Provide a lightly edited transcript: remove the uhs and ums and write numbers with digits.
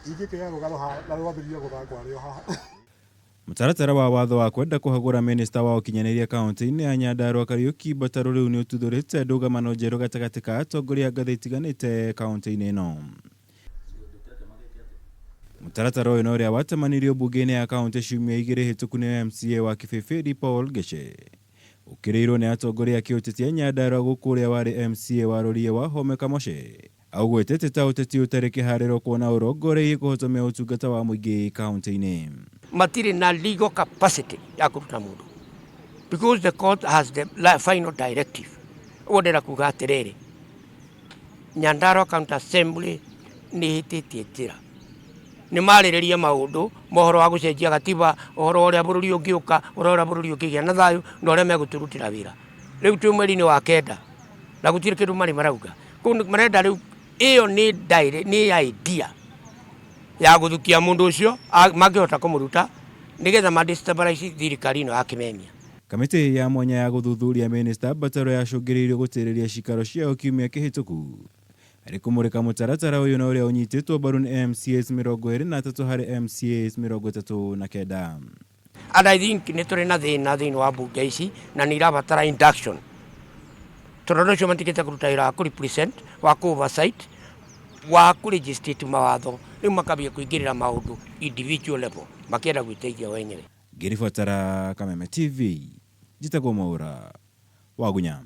Ingĩkĩoya rũgano haha na rwambĩrĩrie gũthakwo arĩ o haha. Mũtaratara wa watho wa kwenda kũhagũra mĩnĩsta wa ũkinyanĩria kaũntĩ-inĩ ya Nyandarua Kariuki Mbatarũ rĩu nĩũtuthũrĩte ndũgamano njerũ gatagatĩ ka atongoria a ngathĩ itiganĩte kaũntĩ-inĩ ĩno. Mũtaratara ũyũ na ũrĩa watemanirio mbunge-inĩ ya kaũntĩ ciumia igĩrĩ hĩtũku nĩ MCA wa Kibĩbĩri Paul Ngĩcĩ ũkĩrĩirwo nĩ atongoria a kĩũteti a Nyandarua gũkũ ũrĩa warĩ MCA wa Rũriĩ Wahome Kamoche Aũgwetete ta ũteti ũtarĩ kĩharĩro kuona ũrongoreirie kũhotomia ũtungata wa mũingĩ kaũntĩ-inĩ. Matirĩ na legal capacity ya kũruta mũndũ because the court has the final directive. Ũguo ndĩrenda kuga atĩrĩrĩ, Nyandarua County Assembly nĩ ĩhĩtĩtie njĩra. Nĩ marĩrĩrie maũndũ ma ũhoro wa gũcenjia gatiba, ũhoro wa ũrĩa bũrũri ũngĩũka, ũhoro wa ũrĩa bũrũri ũngĩgĩa na thayũ na ũrĩa megũtũrutĩra wĩra. Rĩu twĩ mweri-inĩ wa kenda na gũtirĩ kĩndũ marĩ marauga. Kũu marenda rĩu ĩyo nĩ dire, nĩ idea ya gũthukia mũndũ ũcio mangĩhota kũmũruta nĩgetha ma destabilize thirikari ĩno ya kĩmemia. Kamĩtĩ ya mwanya ya gũthuthuria mĩnĩsta Mbataro yacũngĩrĩirio gũtĩrĩria cikaro ciayo kiumia kĩhĩtũku harĩ kũmũrĩka mũtaratara ũyũ na ũrĩa ũnyitĩtwo mbaru nĩ MCAs 23 harĩ MCAs 39. And I think nĩ tũrĩ na thĩna thĩinĩ wa mbunge ici na nĩ irabatara induction tondũ andũ acio matigĩte kũruta wĩra wa kũ represent wa kũ oversight wa kũ legislate mawatho rĩu makambia kũingĩrĩra maũndũ individual level makĩenda gwĩteithia o enyewe. Ngĩribotera Kameme TV, njĩtagwo Mwaũra wa Gunya.